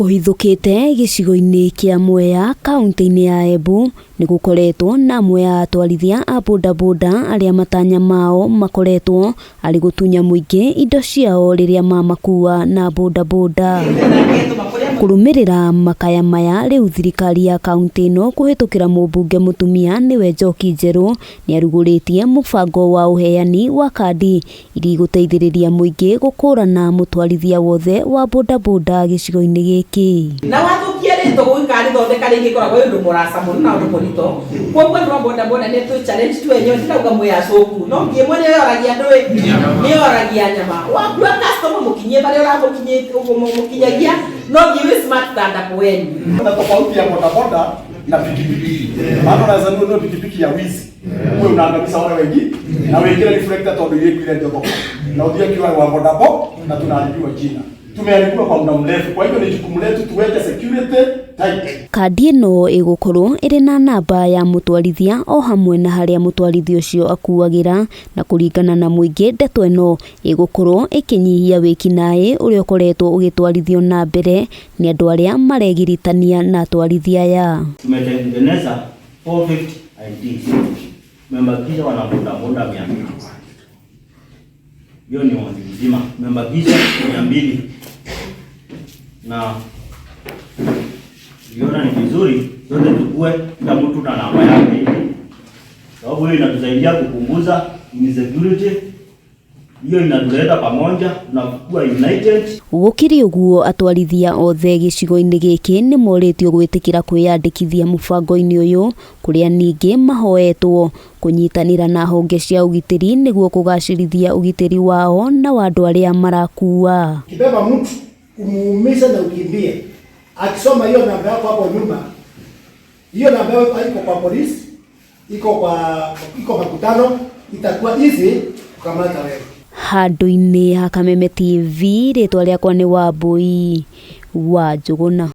Kũhithũkĩte gĩcigo-inĩ kĩa Mwea kauntĩ-inĩ ya Embu nĩ gũkoretwo na amwe a atwarithia a bodaboda arĩa matanya mao makoretwo arĩ gũtunya mũingĩ indo ciao rĩrĩa mamakua na bodaboda. Kũrũmĩrĩra makaya maya rĩu thirikari ya kauntĩ ĩno kũhĩtũkĩra mũmbunge mũtumia nĩwe Njoki Njerũ nĩarugũrĩtie mũbango wa ũheani wa kandi iria igũteithĩrĩria mũingĩ gũkũrana mũtwarithia wothe wa bodaboda gĩcigo-inĩ gĩkĩ. Na wathũkia rĩtwa gũgĩkarĩthondeka rĩngĩ ĩkoragwo ĩ ũndũ mũraca mũno na ũndũ mũritũ. Kwoguo andũ a bodaboda nĩ twĩ challenge tu enyewe, ndirauga mwĩ acũku, no ngi ĩmwe nĩ yoragia andũ ĩ, nĩ yoragia nyama. Wakua customer mũkinyie barĩa ũramũkinyagia, no thiĩ wĩ smart ta ndapoeni. Kuna tofauti ya bodaboda na pikipiki. Maana unaweza nunua pikipiki ya wizi. Uwe unaangamiza wale wengi na wengine reflector tondu ile ndio thoko. Na uthie kiwa wa bodaboda na tunaharibiwa jina. Tumeharibiwa kwa muda mrefu. Kwa hivyo ni jukumu letu tuweke security tight. Kandi ĩno ĩgũkorwo ĩrĩ na namba ya mũtwarithia o hamwe na harĩa mũtwarithia ũcio akuagĩra, na kũringana na mũingĩ ndeto ĩno ĩgũkorwo ĩkĩnyihia wĩkinaĩ ũrĩa ũkoretwo ũgĩtwarithio na mbere nĩ andũ arĩa maregiritania na atwarithia aya. Tumetengeneza 450 IDs. Tumebakisha wanabodaboda 200. Hiyo ni wodi mzima. Tumebakisha 200. Na tuliona ni vizuri sote tukue kila mtu na namba yake hivi. Sababu hiyo inatusaidia kupunguza insecurity. Hiyo inatuleta pamoja, tunakuwa united. Gũkĩrĩ ũguo atwarithia othe gĩcigo-inĩ gĩkĩ nĩ morĩtio gwĩtĩkĩra kwĩyandĩkithia mũbango-inĩ ũyũ kũrĩa ningĩ mahoetwo kũnyitanĩra na honge cia ũgitĩri nĩguo kũgacĩrithia ũgitĩri wao na wa andũ arĩa marakua. Ukibeba mtu umuumize na ukimbie, akisoma hiyo namba yako hapo nyuma, hiyo namba yako iko kwa polisi, iko makutano, itakuwa easy kukamata wewe. Handũ-inĩ ha Kameme TV, rĩtwa rĩakwa nĩ Wambui wa Njũgũna.